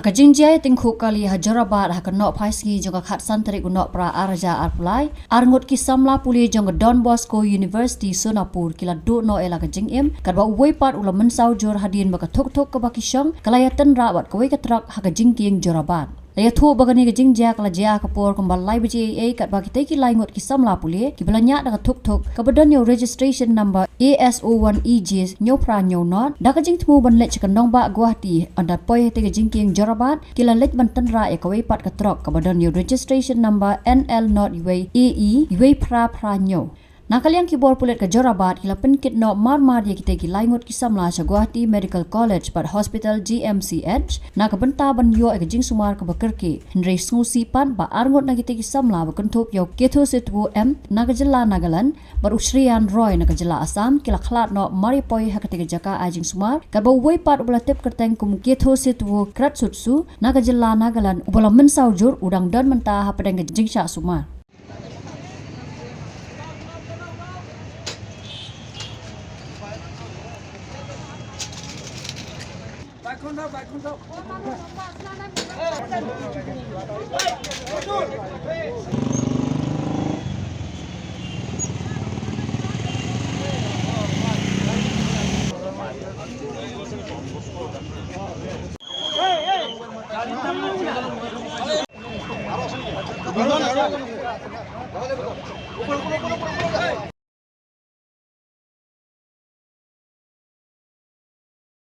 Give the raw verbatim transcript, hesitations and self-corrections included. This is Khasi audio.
Ka jingjia ïatyngkhuh kali ha Jorabat ha ka Nohphaisngi jong ka khatsan tarik u Nohprah arhajar arphew lai, arngut ki samla pule jong ka Don Bosco University Sonapur ki la duh noh ïa la ka jingim, katba uwei pat u la mynsaw jur hadien ba ka thukthuk kaba ki shong ka la ïatynrah bad kawei ka trok ha ka jingkieng Jorabat. La ïathuh ba kane ka jingjia ka la jia ha ka por kumba lai baje eiei, katba kitei ki lai ngut ki samla pule kiba la ñiah da ka thukthuk kaba don ïa u registration number A S O one E J hynñiewphra hynñiew nod, da ka jingthmu ban leit sha ka nongbah Guwahati, ynda poi ha katei ka jingkieng Jorabat ki la leit ban tynrah ïa kawei pat ka trok kaba don ïa u registration number N L nod uwei A E uwei phra phra hynñiew. Na ka liang ki bor pulit ka Jorabat ki la pynkit noh mar mar ïa kitei ki lai ngut ki samla sha Guwahati Medical College bad Hospital G M C H na ka bynta ban ïoh ïa ka jingsumar kaba kyrkieh, hynrei sngewsih pat ba arngut na kitei ki samla ba kynthup ïa u Ketho Setwo M na ka jylla Nagaland bad u Shreyan Roy na ka jylla Assam ki la khlad noh mar ïa poi ha katei ka jaka ai jingsumar, katba uwei pat uba la tip kyrteng kum u Ketho Setwo Kratsutsu na ka jylla Nagaland uba la mynsaw jur u dang don mynta hapdeng ka jingshah sumar.